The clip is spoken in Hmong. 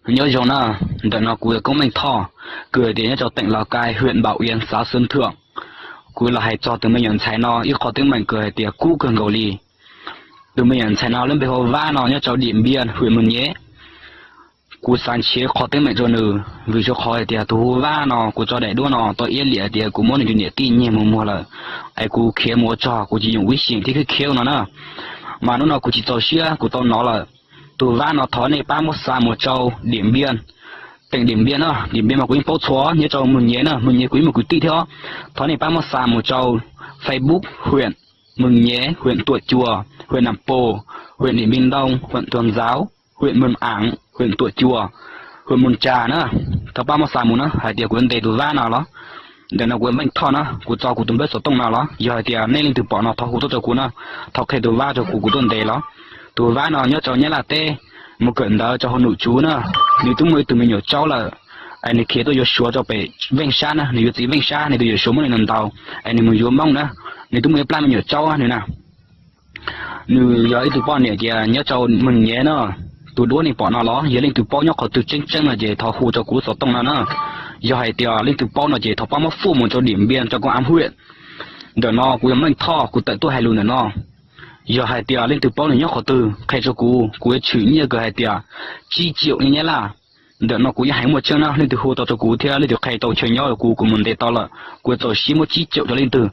Nyob zoo na, ntawm no kuv yog Koob Meej Thoj, kws hais tias nyob rau teem Los Kais, hwm Npaum Iav, xav Xeev Thuam. Kuv los hais txog tus me nyuam ntxhais no ib qho teeb meem kws hais tias kub kawg nkaus li. Tus me nyuam ntxhais no lub npe hu Vab no nyob rau Diam Npiaj, hwm Moos Nyem. Kuv xav nrhiav qhov teeb meem rau nws vim rau qhov hais tias tus hu Vab no kuv tso daim duab no tau iab liam tias kuv muab nws tus niam tij nyiag mus muag lawm, es kuv khiav mus ua tsaug kuv tsis nyuam vib xim thiab khiav khiav no na. Mas hnub no kuv tsis txaus siab kuv tau hnov lawm. Tus Vab no thov nej pab muab xa mus rau Diam Npiaj, teem Diam Npiaj na, Diam Npiaj mas kuv yeej paub txhua, nyob rau Moos Nyem na, Moos Nyem kuv yeej muaj kwv tij thiab. Thov nej pab muab xa mus rau Facebook huyện Mường Nhé, huyện Tủa Chùa, huyện Nậm Pồ, huyện Điện Biên Đông, huyện Tuần Giáo, huyện Mường Ảng, huyện Tủa Chùa, huyện Mường Chà na. Thov pab muab xa mus na, hais tias kuv yuav ntes tus Vab no los. Ntawm no kuv yog Meej Thoj na, kuv tso kuv tus npawb xov tooj no los, yog hais tias nej leej twg pom no thov hu tuaj rau kuv na, thov qhia tus Vab rau kuv, kuv tuaj ntes los. Tus Vab no nyob rau Nyab Laj teb, mus kawm ntawv rau hauv Num Tsuv na. Nws twb muaj ib tug me nyuam tsaub lawm, es nws khiav tuaj yuav Suav rau pem Veej Sab na, nws yuav txiv Veej Sab, nws tus yawm Suav muab nws ntaus, es nws mus yuav Moob na. Nws twb muaj ib plab me nyuam tsaub nws na. Nws yog ib tug poj niam tias nyob rau Mường Nhé na. Tus duab nej pom no los yog leej twg paub nyob qhov twg tseeb tseeb no ces thov hu rau kuv lub xov tooj no na. Yog hais tias leej twg paub no ces thov pab muab forward mus rau Diam Npiaj rau công an huyện. Ntawm no kuv yog Meej Thoj, kuv tawm tuaj hais lus ntawm no. Yog hais tias leej twg paub nws nyob qhov twg qhia rau kuv, kuv yuav tshwm nyiaj kws hais tias tsib triệu nyiaj Nyab Laj. Ntawm no kuv yeej hais muaj tseeb na, leej twg hu tau rau kuv thiab leej twg qhia tau chaw nyob rau kuv, kuv mus ntes tau lawm kuv yuav txaus siab muab tsib triệu rau leej twg.